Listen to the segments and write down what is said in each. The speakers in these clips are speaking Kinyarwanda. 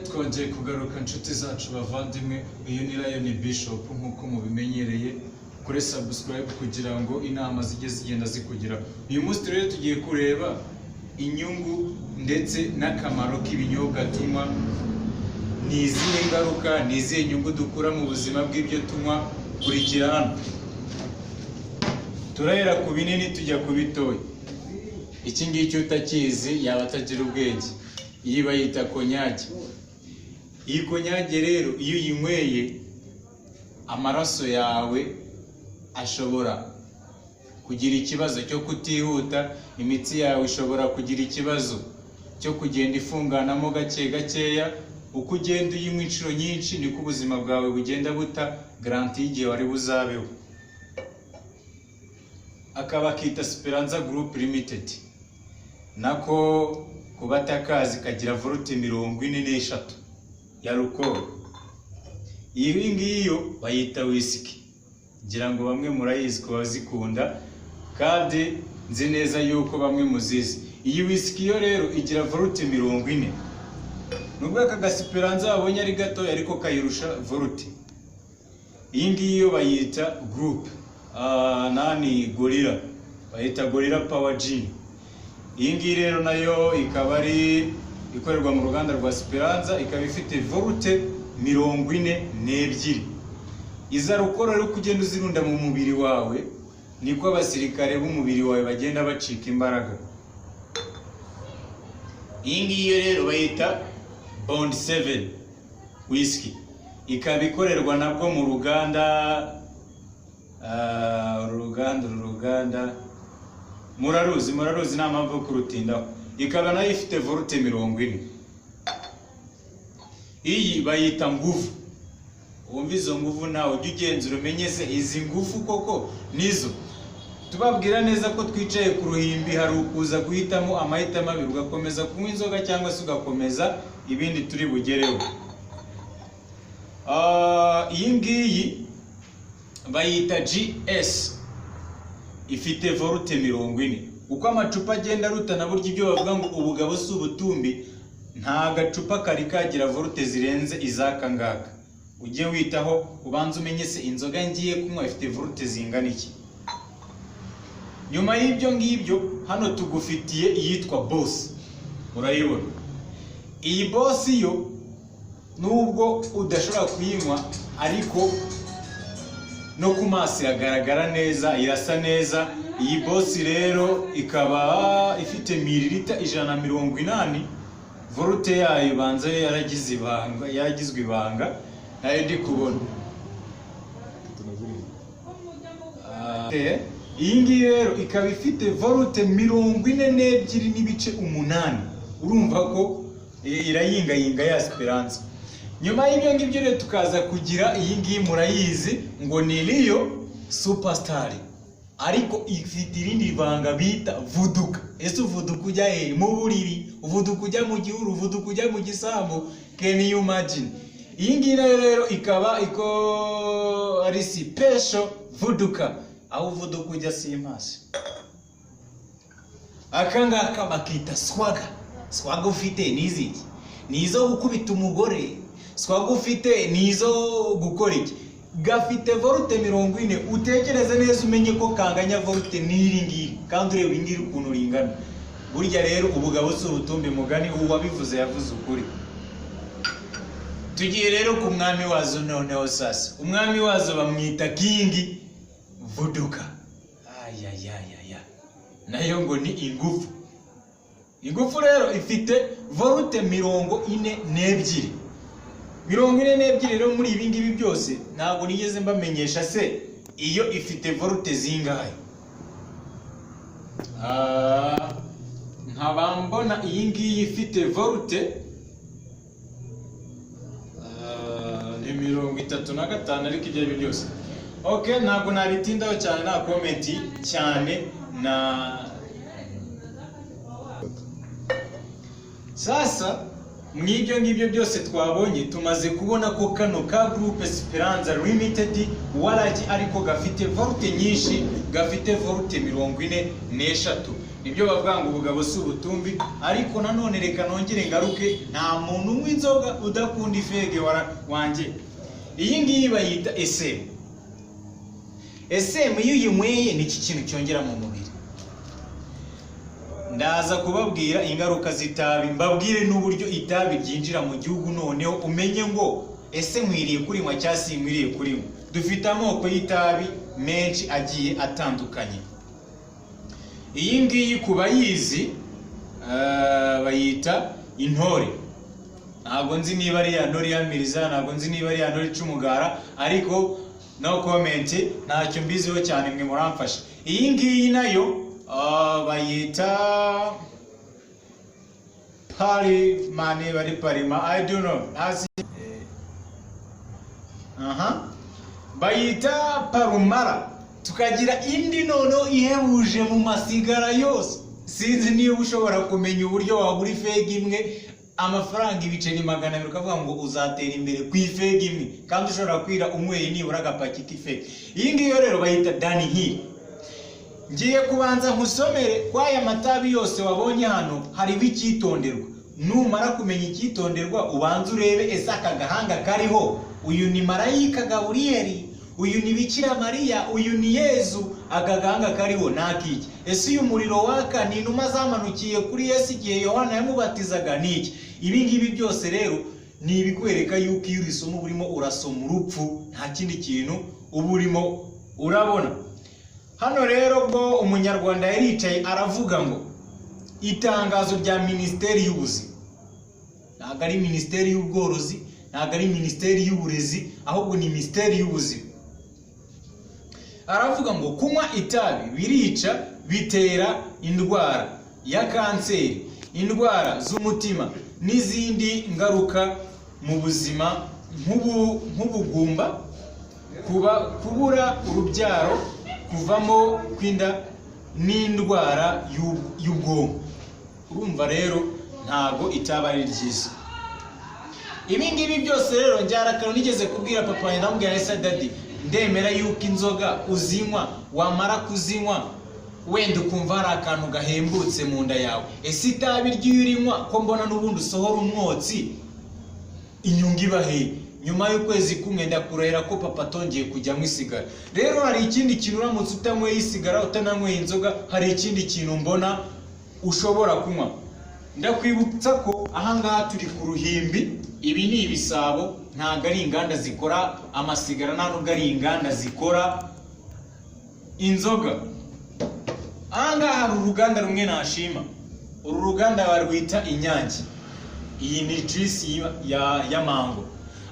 Twongeye kugaruka, inshuti zacu, bavandimwe. Uyu ni Lion Bishop nk'uko mubimenyereye. Kuri subscribe kugira ngo inama zijye zigenda zikugeraho. Uyu munsi rero tugiye kureba inyungu ndetse n'akamaro k'ibinyobwa tunywa. Ni izihe ngaruka, ni izihe nyungu dukura mu buzima bw'ibyo tunywa? Kurikira hano. Turahera ku binini tujya ku bitoya. Iki ngiki utakizi yaba atagira ubwenge. Iyi bayita konyage. Iyi konyage rero, iyo uyinyweye, amaraso yawe ashobora kugira ikibazo cyo kutihuta, imitsi yawe ishobora kugira ikibazo cyo kugenda ifunganamo gake gakeya. Uko ugenda uyinywa inshuro nyinshi, niko ubuzima bwawe bugenda buta garantie y'igihe wari buzabeho. Akaba akita Speranza Group Limited. Nako kuba atakazi, kagira volt 43 ya alcool. Iyi ngiyi yo bayita whisky, ngira ngo bamwe murayizi ku bazikunda, kandi nzi neza yuko bamwe muzizi. Iyi whisky yo rero igira volt 40. Nubwo aka gasiperanza babonye ari gatoya, ariko kayirusha volt. Iyi ngiyi yo bayita Group nani, Gorilla, bayita Gorilla Power Gin. Iyi ngiyi rero nayo ikaba ari ikorerwa mu ruganda rwa Speranza, ikaba ifite volt 42. Izi alcool rero, uko ugenda uzirunda mu mubiri wawe, niko abasirikare b'umubiri wawe bagenda bacika imbaraga. Iyi ngiyi yo rero bayita Bond 7 whisky, ikaba ikorerwa nabwo mu ruganda uru ruganda muraruzi, muraruzi, nta mpamvu yo kurutindaho. Ikaba nayo ifite volt 40. Iyi bayita Nguvu. Wumva izo nguvu nawe ujye ugenzura umenye se izi ngufu koko nizo tubabwira neza ko twicaye ku ruhimbi. Hari ukuza guhitamo amahitamo abiri: ugakomeza kunywa inzoga cyangwa se ugakomeza ibindi turi bugereho. Iyi ngiyi bayita GS, ifite volt 40. Uko amacupa agenda arutana, burya ibyo bavuga ngo ubugabo si ubutumbi, nta gacupa kari kagira volt zirenze izaka ngaka. Ujye witaho, ubanze umenye se inzoga ngiye kunywa ifite volt zingana iki. Nyuma y'ibyo ngibyo, hano tugufitiye iyitwa Boss. Murayibona iyi Boss yo, nubwo udashobora kuyinywa, ariko no ku maso iragaragara neza, irasa neza. Iyi Boss rero ikaba ifite mililita 180. Volt yayo banza yo yaragize ibanga, yaragizwe ibanga, nayo ndi kubona. Iyi ngiyi rero ikaba ifite volt 42.8. Urumva ko irayingayinga ya Speranza. Nyuma y'ibyo ngibyo rero, tukaza kugira iyi ngiyi, murayizi ngo ni Riyo Superstar, ariko ifite irindi banga bita Vuduka. Ese uvuduka ujya he? Mu buriri? Uvuduka ujya mu gihuru? Uvuduka ujya mu gisambu? Can you imagine? Iyi ngiyi nayo rero ikaba iko ari special Vuduka, aho uvuduka ujya simpasi. Aka ngaka bakita Swaga. Swaga ufite ni iziki? Ni izo gukubita umugore? Swaga ufite ni izo gukora iki? Gafite volt 40. Utekereze neza umenye ko kanganya volt n'iri ngiri, kandi ureba iri ngiri ukuntu ringana. Burya rero ubugabo si ubutumbi, mugani uwabivuze yavuze ukuri. Tugiye rero ku mwami wazo noneho. Sasa umwami wazo bamwita King Vuduka. Ayayayaya, nayo ngo ni ingufu. Ingufu rero ifite volt 42. 42 rero, muri ibi ngibi byose ntabwo nigeze mbamenyesha se iyo ifite volt zingahe. Nkaba mbona iyi ngiyi ifite volt ni 35, ariko ibyo ari byo byose, ok, ntabwo nabitindaho cyane, nta comment cyane na sasa. Mw'ibyo ngibyo byose twabonye, tumaze kubona ko kano ka Groupe Speranza Limited Waragi ariko gafite volt nyinshi, gafite volt 43. Nibyo bavuga ngo ubugabo si ubutumbi. Ariko nanone reka nongere ngaruke, nta muntu unywa inzoga udakunda ifege wanjye. Iyi ngiyi bayita SM. SM iyo uyinyweye ni iki kintu cyongera mu mubiri? Ndaza kubabwira ingaruka z'itabi, mbabwire n'uburyo itabi ryinjira mu gihugu, noneho umenye ngo ese nkwiriye kurinywa cyangwa sinkwiriye kurinywa. Dufite amoko y'itabi menshi agiye atandukanye. Iyi ngiyi ku bayizi bayita intore. Ntabwo nzi niba ari ya ntore ihamiriza, ntabwo nzi niba ari ya ntore ica umugara, ariko no comment, ntacyo mbiziho cyane, mwe muramfasha. Iyi ngiyi nayo bayita parimani, bari parima, I don't know, ntazi. Aha bayita parumara. Tukagira indi noneho ihebuje mu masigara yose. Sinzi niba ushobora kumenya uburyo wagura ifegi imwe amafaranga ibiceri 200, ukavuga ngo uzatera imbere ku ifegi imwe, kandi ushobora kwira unyweye nibura agapaki k'ifegi. Iyi ngiyo rero bayita Dunhill. Ngiye kubanza nkusomere kw'aya matabi yose wabonye hano, hariho icyitonderwa. Numara kumenya icyitonderwa, ubanze urebe ese aka gahanga kariho, uyu ni marayika Gaburiyeli, uyu ni Bikira Mariya, uyu ni Yezu? Aka gahanga kariho ni akiki? Ese uyu muriro waka ni inuma zamanukiye kuri Yesu igihe Yohana yamubatizaga? Ni iki? Ibi ngibi byose rero ni ibikwereka yuko iyo urisoma uba urimo urasoma urupfu, nta kindi kintu uba urimo urabona. Hano rero bwo umunyarwanda yaricaye aravuga ngo itangazo rya Minisiteri y'Ubuzima, ntabwo ari Minisiteri y'Ubworozi, ntabwo ari Minisiteri y'Uburezi, ahubwo ni Minisiteri y'Ubuzima. Aravuga ngo kunywa itabi birica, bitera indwara ya kanseri, indwara z'umutima n'izindi ngaruka mu buzima nk'ubugumba, kuba kubura urubyaro, kuvamo kw'inda n'indwara y'ubwonko. Urumva rero ntago itabi ari ryiza. Ibi ngibi byose rero njyarakaro nigeze kubwira papa wanjye, ndamubwira: "Ese daddy, ndemera yuko inzoga uzinywa, wamara kuzinywa wenda ukumva hari akantu gahembutse mu nda yawe. Ese itabi ry'iyo urinywa, ko mbona n'ubundi usohora umwotsi, inyungu iba he?" Nyuma y'ukwezi kumwe ndakurahira ko papa atongeye kujyamo isigara. Rero hari ikindi kintu, uramutse utanyweye isigara, utananyweye inzoga, hari ikindi kintu mbona ushobora kunywa. Ndakwibutsa ko ahangaha turi ku ruhimbi. Ibi ni ibisabo, ntabwo ari inganda zikora amasigara, nta nubwo ari inganda zikora inzoga. Ahangaha hari uruganda rumwe nashima, uru ruganda barwita Inyange. Iyi ni juice ya mango.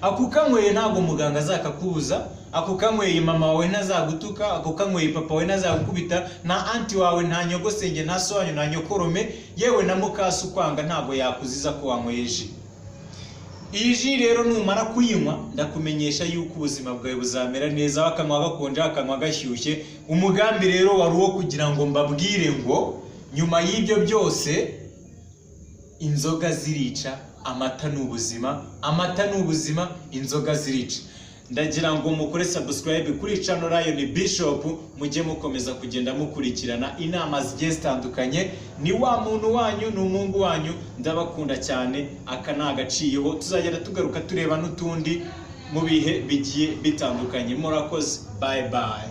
Ako ukanyweye ntabwo muganga azakakubuza, ako ukanyweye mama wawe ntazagutuka, ako ukanyweye papa wawe ntazagukubita, nta aunty wawe, nta nyogosenge, nta so wanyu, nta nyokorome, yewe na mukasi ukwanga ntabwo yakuziza ko wanyweye jus. Iyi jus rero numara kuyinywa, ndakumenyesha yuko ubuzima bwawe buzamera neza, wakanywa gakonje, wakanywa gashyushye. Umugambi rero wari uwo kugira ngo mbabwire ngo nyuma y'ibyo byose, inzoga zirica, amata ni ubuzima, amata ni ubuzima, inzoga zirica. Ndagira ngo mukore subscribe kuri channel Lion Bishop, mujye mukomeza kugenda mukurikirana inama zigiye zitandukanye. Ni wa muntu wanyu, ni umuhungu wanyu, ndabakunda cyane. Aka ni agaciyeho, tuzagenda tugaruka tureba n'utundi mu bihe bigiye bitandukanye. Murakoze, bye bye.